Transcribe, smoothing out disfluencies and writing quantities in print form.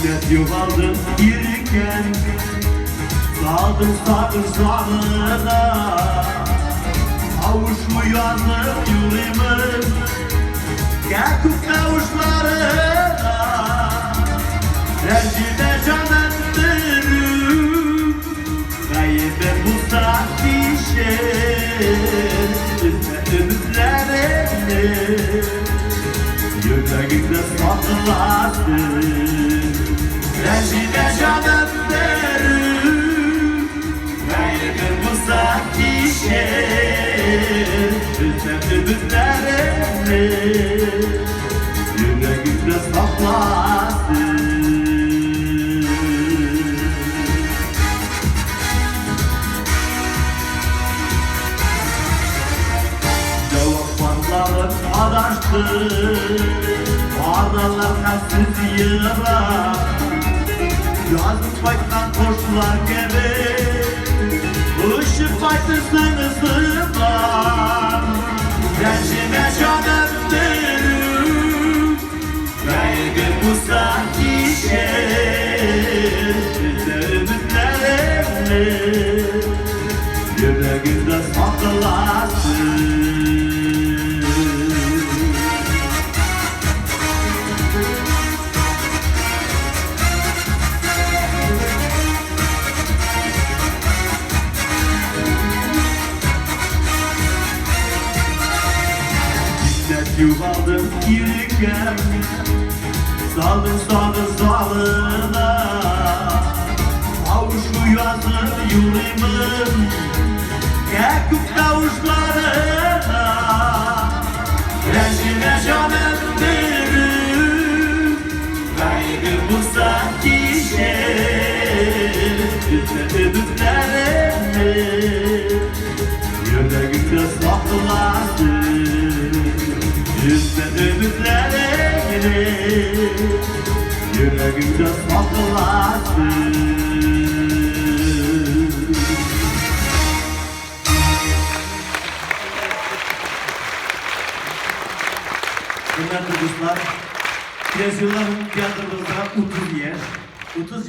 Кинәт югалдым иркәм, Салдым сагыш сагына. Авышлы язып юлыймын, Кәкүк тавышларына. Рәнҗемә җаным берүк, Гаебем булса кичер, Өзмә өметләремне. Йөрәгеңдә сакласын. Рәнҗемә җаным берүк, Гаебем булса кичер, Өзмә өметләремне. Йөрәгеңдә сакласын. Җавапларларым адашты, Аралар хәлсез ерак. Язып кайткан кошлар кебек, Очып кайтырсың сыман. Рәнҗемә җаным берүк, Гаебем булса кичер, Өзә өметләремне. Йөрәгеңдә сакласын. Кинәт югалдым иркәм, Салдым сагыз залына. Авышу язып юлыймын, Кәкүк тавышларына. Рәнҗемә җаным берүк, Гаебем булса кичер, Өзмә өметләремне. Йөрәгеңдә сакласын, Өзмә өметләреңне. Йөрәгеңдә сакласын. Хөрмәтле дуслар, киләсе елда театрыбызга 30 яшь, 30 ел.